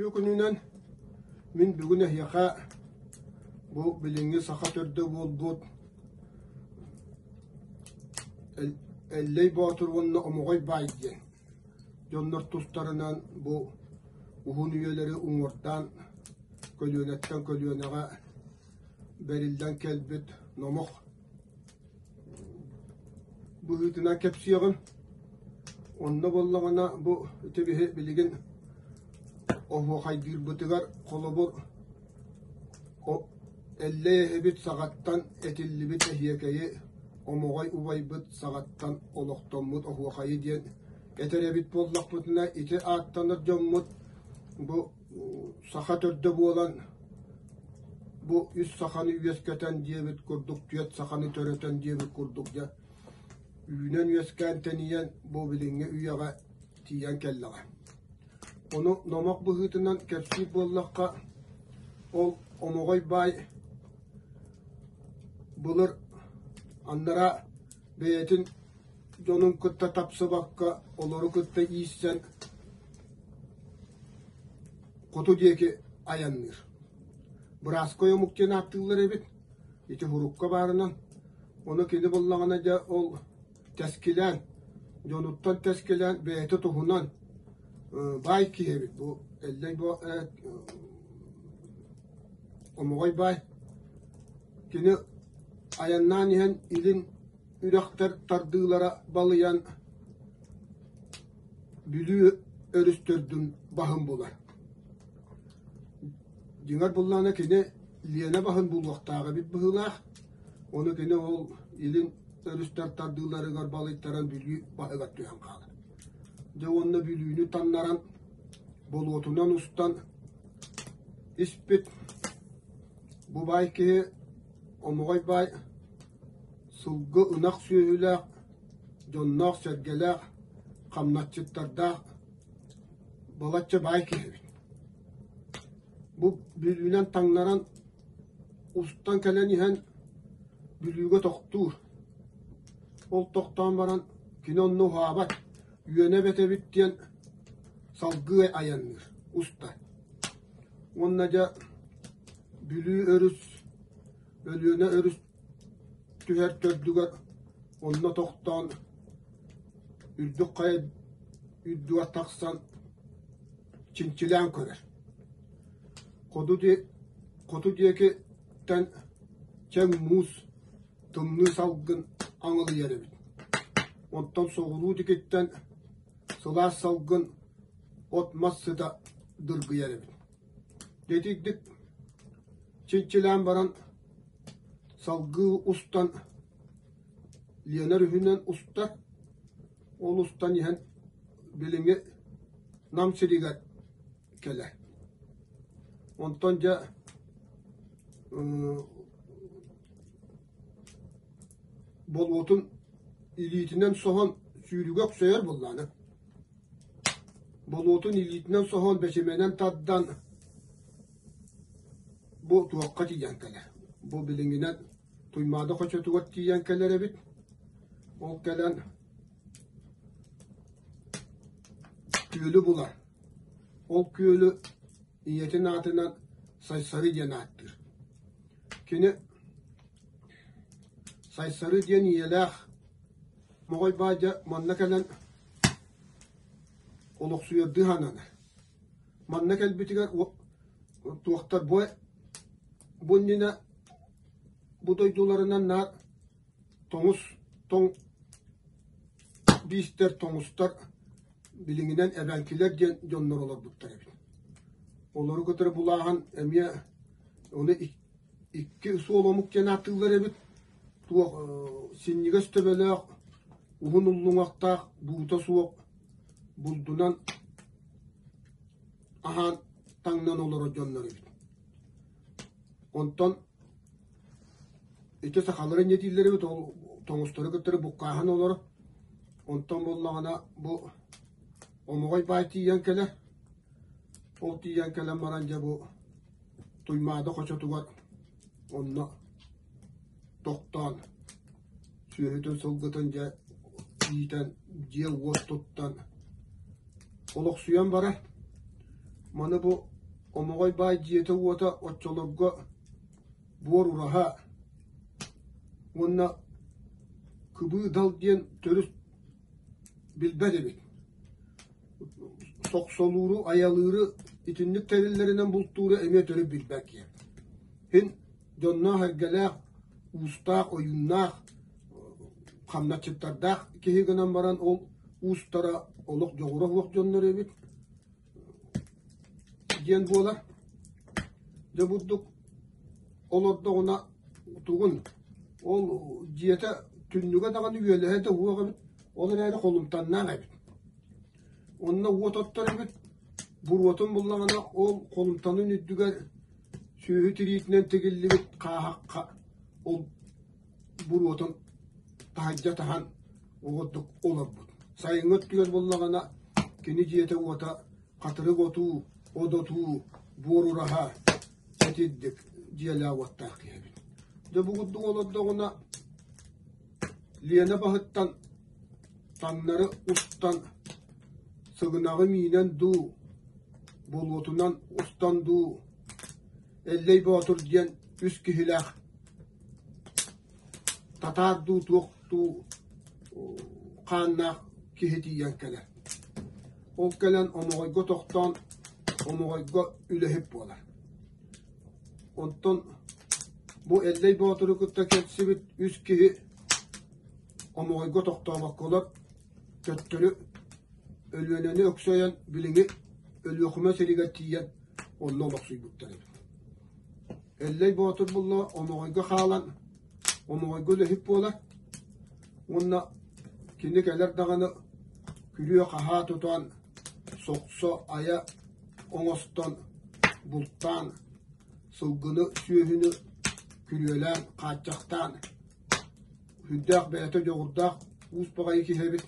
Үтүө күнүнэн мин бүгүн эһиэхэ бу билиҥҥи саха төрдө буолбут Эллэй Боотур уонна Омоҕой Баай диэн дьоннор тустарынан бу уһун үйэлэри уҥуордаан көлүөнэттэн көлүөнэҕэ бэриллэн кэлбит номох быһыытынан кэпсиэҕим. Онно буоллаҕына бу ити биһи билигин оһуохайдыырбытыгар холобур Эллэй эһэбит саҕаттан этиллибит эһиэкэйи Омоҕой убайбыт саҕаттан олохтоммут оһуохайы диэн этэр эбит буоллахпытына ити ааттанар дьоммут бу саха төрдө буолан бу үс саханы үөскэтэн диэбит курдук, түөрт саханы төрөтөн диэбит курдук дьэ үүнэн-үөскээн тэнийэн бу билиҥҥи үйэҕэ тиийэн кэллэҕэ. Ону номох быһыытынан кэпсиир буоллахха, ол Омоҕой баай былыр анараа бэйэтин дьонун кытта тапсыбакка, олору кытта ииссэн хоту диэки айанныыр. Бырааскай омук диэн ааттыыллар эбит. Ити урукка баарынан. Ону кини буллаҕына дьэ ол тэскилээн, дьонуттан тэскилээн бэйэтэ туһунан баай киһи эбит. Бу Эллэй Омоҕой баай. Кини айаннаан иһэн илин үрэхтэр тардыылара балыйан Бүлүү өрүс төрдүн баһын булар. Дьиҥэр буллаҕына кини Лиэнэ баһын булуохтаах эбит быһыылаах. Ону кини ол илин өрүстэр тардыыларыгар балыйтаран Бүлүү баһыгар түһэн хаалар. Дьэ уонна Бүлүүнү таннаран болуотунан устан испит. Бу баай киһи Омоҕой баай сылгы ынах сүөһүлээх, дьонноох-сэргэлээх, хамначчыттардаах балачча баай киһи эбит. Бу Бүлүүнэн таҥнаран устан кэлэн иһэн Бүлүүгэ тохтуур. Ол тохтоон баран кини онно уһаабат, үөнэ эбэтэбит диэн салгыы айанныыр, устар. Уонна дьэ Бүлүү өрүс, Өлүөнэ өрүс түһэр төрдүгэр онно тохтоон үрдүк хайа үрдүгэр тахсан чинчилээн көрөр. Хоту, хоту диэкиттэн чэҥ муус, тымныы салгын аҥылыйар эбит. Оттон соҕуруу диэкиттэн сылаас салгын от-мас сыта дыргыйар эбит. Итирдик чинчилээн баран салгыы устан Лена өрүһүнэн устар, ол устан иһэн билиҥҥи Нам сиригэр кэлэр. Онтон дьэ болуотун илиитинэн соһон сүүрүгэ өксөйөр буоллаҕына Болуотун илиитинэн соһон, бэчимэнэн тардан бу туохха тиийэн кэлэр. Бу билиҥҥинэн Туймаада хочотугар тиийэн кэлэр эбит. Ол кэлэн күөлү булар. Ол күөлү ийэтин аатынан Сайсары диэн ааттыыр. Кини Сайсары диэн ийэлээх Моҕой Баадьа манна кэлэн олохсуйардыы сананар. Манна кэлбитигэр туохтар бу бу иннинэ бу дойдуларынан наар тоҥус тоҥ биистэр тоҥустар билиҥинэн эбэҥкилэр диэн дьоннор олорбуттар эбит. Олору кытары булааһын эмиэ ону икки суол омук диэн ааттыыллар эбит. Туох синньигэс төбөлөөх, уһун уллуҥахтаах, буута суох булдунан аһаан таҥнан олорор дьоннор эбит. Онтон ити сахалары инньэ дииллэр эбит, ол тоҥустары кытары буккааһан олорор. Онтон буоллаҕына бу Омоҕой баай тиийэн кэлэр. Ол тиийэн кэлэн баран дьэ бу Туймаада хочотугар онно тохтоон сүөһүтүн сылгытын дьэ иитэн дьиэ-уот туттан олохсуйан барар. Маны бу. Омоҕой баай дьиэтэ-уота оччолорго буор ураһа уонна кыбыы дал диэн төрүт билбэт эбит. Сохсолууру, айалыыры итинник тэриллэринэн бултууру эмиэ төрүт билбэт киһи. Һин дьонноох-эргэлээх, уустаах, ойууннаах, хамначчыттардаах киһи гынан баран ол уустара олох дьоҕура суох дьоннор эбит диэн буолар. Дьэ бурдук олордоҕуна тугун ол дьиэтэ түннүгэ даҕаны үөлэһэ да уох эбит, ол эрээри холумтаннаах эбит. Онно уот оттор эбит, буруотун буллаҕына ол холумтанын үрдүгэр сүөһү тириитинэн тигиллибит хааһахха ол буруотун таһырдьа таһан оҕордук олорбут. Сайыҥҥы өттүгэр буоллаҕына кини дьиэтэ-уота хатырык отуу, от отуу, буор ураһа итирдик дьиэлээх-уоттаах киһи эбит. Дьэ бу курдук олордоҕуна Лена баһыттан таҥнары устан сыгынаҕы миинэн дуу, болуотунан устан дуу Эллэй Боотур диэн үс киһилээх татаар дуу туох дуу хааннаах киһи тиийэн кэлэр. Ол кэлэн Омоҕойго тохтоон Омоҕойго үлэһит буолар. Онтон бу Эллэй Боотуру кытта кэлсибит үс киһи Омоҕойго тохтообокколор төттөрү Өлүөнэни өксөйөн билиҥҥи Өлүөхүмэ сиригэр тиийэн онно олохсуйбуттар эбит. Эллэй Боотур булла Омоҕойго хаалан Омоҕойго үлэһит буолар уонна кини кэлэр даҕаны күрүө-хаһаа тутан, сохсо айа оҥостон, бултаан, сылгыны, сүөһүнү күрүөлээн, хааччахтаан сүрдээх бэйэтэ дьоҕурдаах уус баҕайы киһи эбит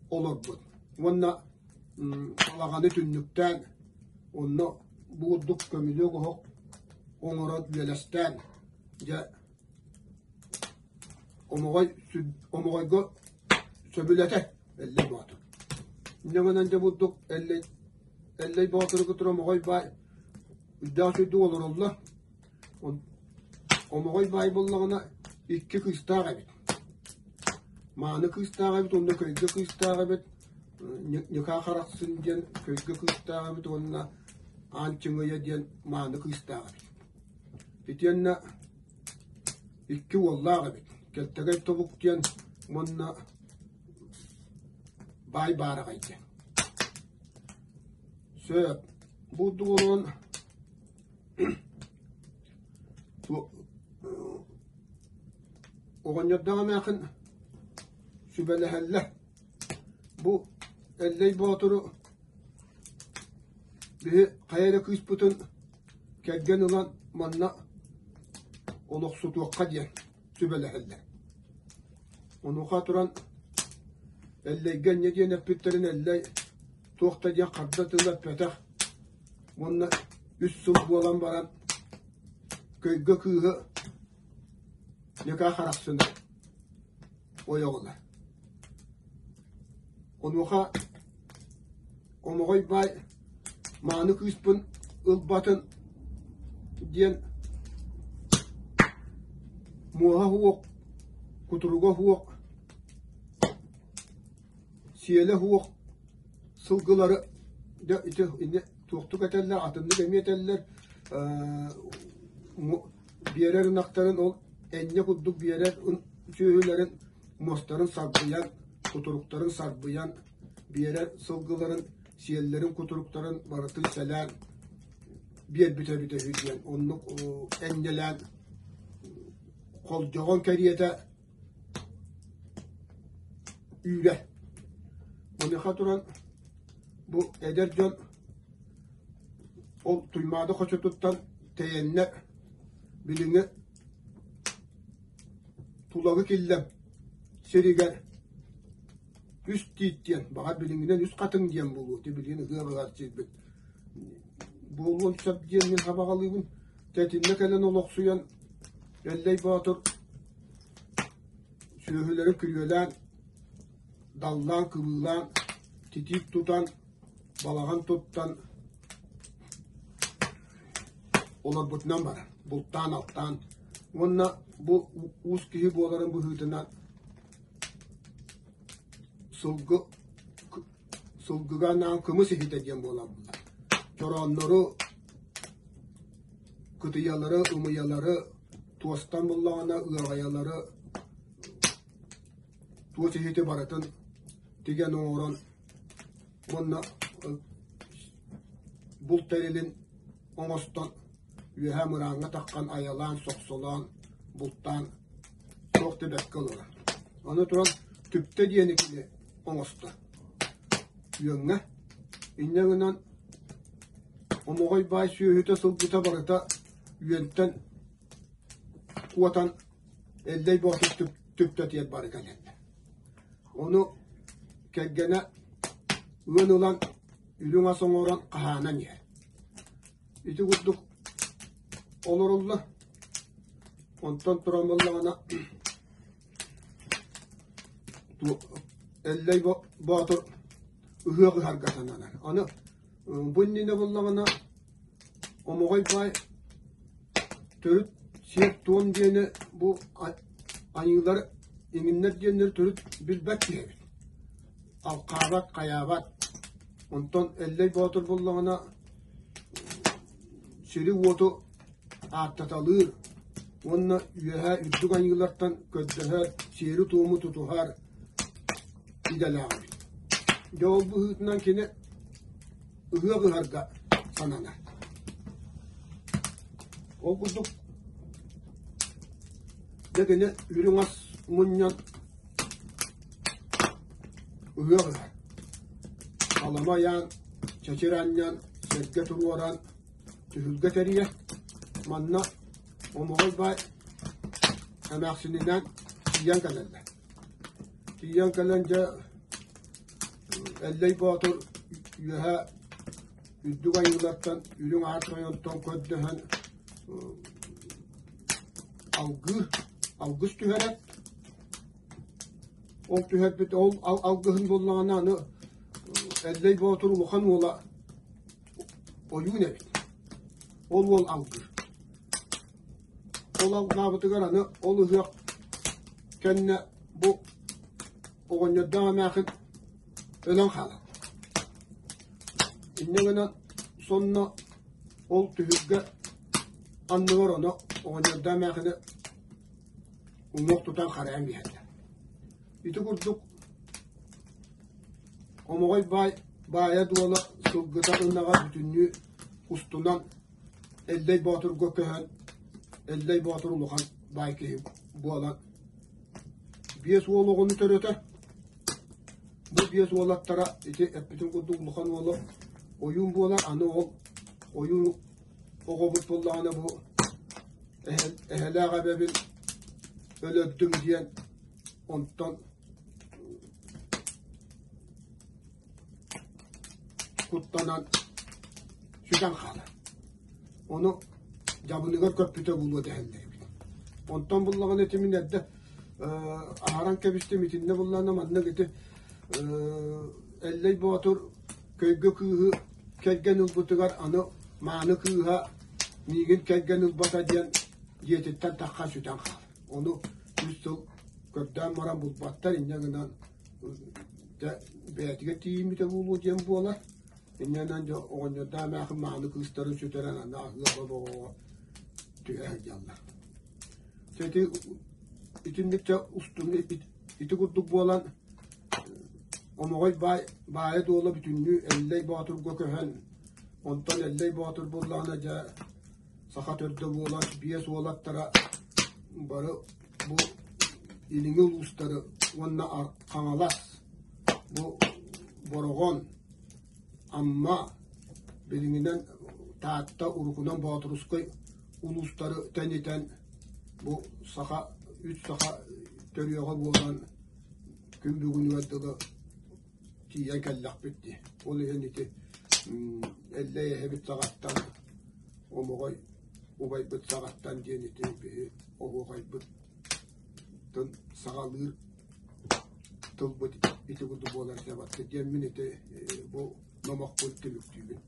олорбут. Уонна балаҕаны түннүктээн, онно бу курдук көмүлүөк оһох оҥорон үөлэстээн, дьэ Омоҕой Омоҕойго сөбүлэтэ Эллэй Боотур. Инньэ гынан дьэ бурдук Эллэй Эллэй Боотуру кытары Омоҕой баай үрдээх үрдүк олороллор. Омоҕой баай буоллаҕына икки кыыстаах эбит. Мааны кыыстаах эбит уонна көйгө кыыстаах эбит. Ньыкаа Харахсын диэн көйгө кыыстаах эбит уонна Аан Чыҥыйа диэн мааны кыыстаах эбит. Итиэннэ икки уоллаах эбит, Кэлтэгэй Тобук диэн уонна Баай Баараҕай диэн. Сөп, бу олорон оҕонньордоох эмээхин сүбэлэһэллэр. Бу Эллэй Боотуру биһи хайа эрэ кыыспытын кэргэн ылан манна олохсутуохха диэн сүбэлэһэллэр. Онуоха туран Эллэйгэ инньэ диэн эппиттэрин Эллэй туох да диэн харда тыл эппэтэх уонна үс сыл буолан баран көйгө кыыһы Ньыкаа Харахсыны ойох ылар. Онуоха Омоҕой баай мааны кыыспын ылбатын диэн муоһа суох, кутуруга суох, сиэлэ суох сылгылары дьэ ити инньэ туохтук этэллэр, атыннык эмиэ этэллэр биэрэр ынахтарын ол энньэ курдук биэрэр сүөһүлэрин муостарын сарбыйан, кутуруктарын сарбыйан биэрэр сылгыларын сиэллэрин кутуруктарын барытын сэлээн биэрбит эбитэ үһү диэн оннук энньэлээн холдьоҕон кэриэтэ үүрэр. Маныаха туран бу эдэр дьон ол Туймаада хочотуттан тэйэннэр билиҥҥи Тулагы Киллэм сиригэр үс тиит диэн, баҕар билиҥҥинэн үс хатыҥ диэн буолуо, ити билигин ыһыах ыһар сирбит буолуон сөп диэн мин сабаҕалыыбын. Тэтиннэ кэлэн олохсуйан Эллэй Боотур сүөһүлэри күрүөлээн, даллаан, кыбыылаан, титиик тутан, балаҕан туттан. олорбутунан барар, бултаан-алтаан. Уонна бу уус киһи буоларын быһыытынан сылгы сылгыга анаан кымыс иһитэ диэн буолаллар. Чорооннору, кытыйалары, ымыйалары туостан буллаҕына ыаҕайалары туос иһити барытын тигэн оҥорон уонна булт тэрилин оҥостон үөһэ мырааҥҥа таххан айалаан, сохсолоон, бултаан туох да бэркэ олорор. Аны туран түптэ диэни кини оҥостор. Үөҥҥэ. Инньэ гынан Омоҕой баай сүөһүтэ сылгыта барыта үөнтэн куотан Эллэй Боотур түптэтигэр бары кэлэллэр. Ону кэргэнэ ыан ылан үрүҥ ас оҥорон хаһаанан иһэр. Ити курдук олороллор. Онтон туран буоллаҕына Эллэй Боотур ыһыах ыһарга сананар. Аны бу иннинэ буоллаҕына Омоҕой баай төрүт сиэр-туом диэни бу айыылар иҥиннэр диэннэри төрүт билбэт киһи эбит. Алхаабат, хайаабат. Онтон Эллэй Боотур буоллаҕына сири-уоту ааттаталыыр уонна үөһээ үрдүк айыылартан көрдөһөр, сиэри-туому тутуһар идэлээх эбит. Дьэ ол быһыытынан кини ыһыах ыһарга сананар. Ол курдук дьэ кини үрүҥ ас мунньан ыһыах ыһар. Салама ыйаан, чэчир анньан, сэргэ туруоран, түһүлгэ тэрийэр. Манна Омоҕой баай эмээхсининээн тиийэн кэлэллэр. Тиийэн кэлэн дьэ Эллэй Боотур үөһэ үрдүк айыылартан Үрүҥ Аар Тойонтон көрдөһөн алгыыр, алгыс түһэрэр. Ол түһэрбит ол алгыһын буллаҕына аны Эллэй Боотур улахан уола ойуун эбит. Ол уол алгыыр. Ол алҕаабытыгар аны ол ыһыах кэннэ бу оҕонньордоох эмээхин өлөн хаалар. Инньэ гынан сонно ол түһүлгэ анныгар ону оҕонньордоох эмээхини уҥуох тутан харайан биэрдэ. Ити курдук Омоҕой баай баайа-дуола сылгыта ынаҕа бүтүннүү устунан Эллэй Боотурга көһөн, Эллэй Боотур улахан баай киһи буолан биэс уол оҕону төрөтөр. Бу биэс уолаттара ити эппитим курдук улахан уола ойуун буолар, аны ол ойуун оҕобут буоллаҕына бу эһэлээх эбэбин өлөрдүм диэн онтон куттанан сүтэн хаалар. Ону дьабыныгар көппүтэ буолуо дэһэллэр эбит. Онтон буллаҕына ити мин эрдэ аһаран кэбистим итиннэ буллаҕына маннык ити Эллэй Боотур көйгө кыыһы кэргэн ылбытыгар аны мааны кыыһа миигин кэргэн ылбата диэн дьиэтиттэн таххан сүтэн хаалар. Ону үс сыл көрдөөн баран булбаттар инньэ гынан дьэ бэйэтигэр тиийиммитэ буолуо диэн буолар. Инньэнэн дьэ оҕонньордоох эмээхин мааны кыыстарын сүтэрэн аны аһыаҕа боҕоҕо түһэ сылдьаллар. Ити итинник дьэ устун ити курдук буолан Омоҕой баай баайа-дуола бүтүннүү Эллэй Боотурга көһөн, онтон Эллэй Боотур буоллаҕына дьэ саха төрдө буолан биэс уолаттара бары бу илиҥҥи улуустары уонна Хаҥалас, бу Бороҕон, Амма, билиҥҥинэн Таатта, урукунан Боотурускай улуустары тэнитэн бу саха үс саха төрүөҕэ буолан күн бүгүнүгэр дылы тиийэн кэллэхпит дии. Ол иһин ити Эллэй эһэбит саҕаттан Омоҕой убайбыт саҕаттан диэн ити биһи оһуохайбыт тын саҕалыыр тылбыт ити курдук буолар дьабатты диэн мин ити бу номохпун түмүктүүбүн.